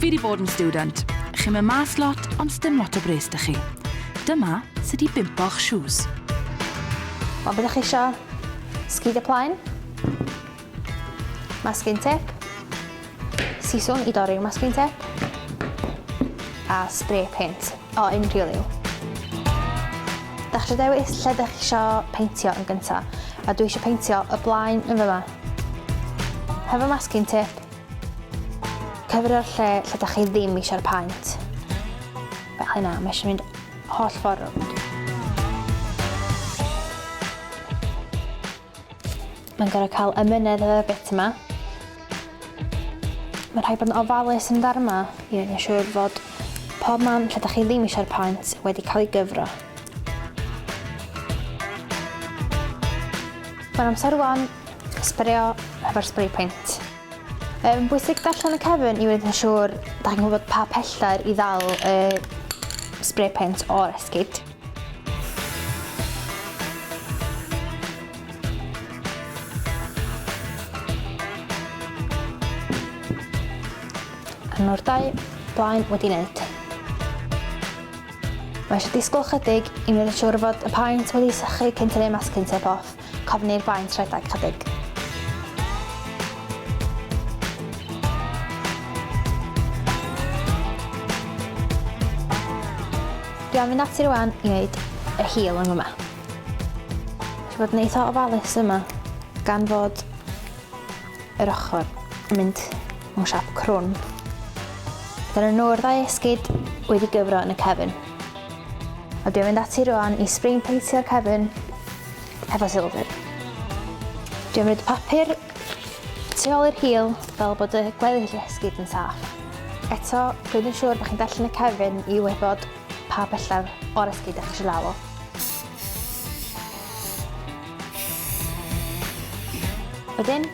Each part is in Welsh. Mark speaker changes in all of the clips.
Speaker 1: Chi 'di bod yn student. Chi'n mynd mas lot, ond sdim lot o bres 'da chi. Dyma sut i bimpo'ch shoes.
Speaker 2: Wel, be 'dach chi isio? Sgidia plaen, masking tape, siswrn i dorri'r masking tape, a spray paint o unrhyw liw. Dach chi isio dewis lle dach chi isio peintio yn gynta, a dwi isio peintio y blaen yn fyma. Hefo masking tape, cyfrio'r lle lle dach chi ddim eisiau'r paent. Fel hynna, mae eisiau mynd holl ffordd rownd. Mae'n gorfod cael ymynedd efo'r bit yma. Mae'n rhaid bod yn ofalus yn dar yma i wneud yn siŵr fod pob man lle da chi ddim eisiau'r paent wedi cael ei gyfro. Mae'n amser rwan sbrio efo'r spray paint. Mae'n bwysig darllen y cefn i wneud yn siŵr da chi'n gwybod pa pellter i ddal y spray paint o'r esgid. A mae'r dau blaen wedi wneud. Mae eisiau disgwyl chydig i wneud yn siŵr fod y paent wedi sychu cyn tynnu'r masking tape off. Cofn i'r baent rhedeg chydig. Dwi am fynd ati rwan i wneud y heel yn fyma. Eisiau bod yn eitha ofalus yma gan fod yr ochr yn mynd mewn siap crwn. Dyna nhw'r ddau esgid wedi gyfro yn y cefn. A dwi'n mynd ati rwan i spring paintio'r cefn hefo silver. Dwi'n rhaid papur tu ôl i'r heel fel bod y gweddill y esgid yn saff. Eto, gwneud yn siŵr bod chi'n darllen y cefn i wybod pa bellaf o'r esgid ydych chi eisiau ddal o. Wedyn,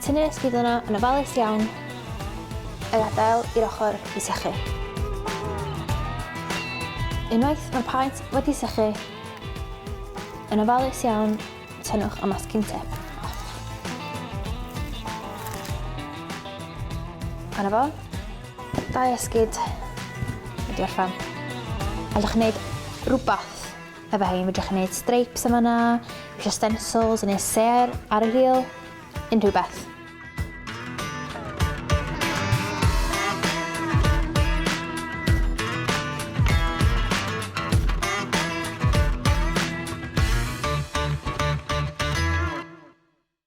Speaker 2: tynnu'r esgid yna yn ofalus iawn a gadael i'r ochr i sychu. Unwaith mae'r paent wedi sychu, yn ofalus iawn, tynnwch y masking tape off. A 'na fo. Dau esgid wedi orffan. Allwch chi wneud rhywbeth efo hein. Fedrwch chi wneud streips yma yna, eisiau stencils neu sêr ar y heel, unrhyw beth.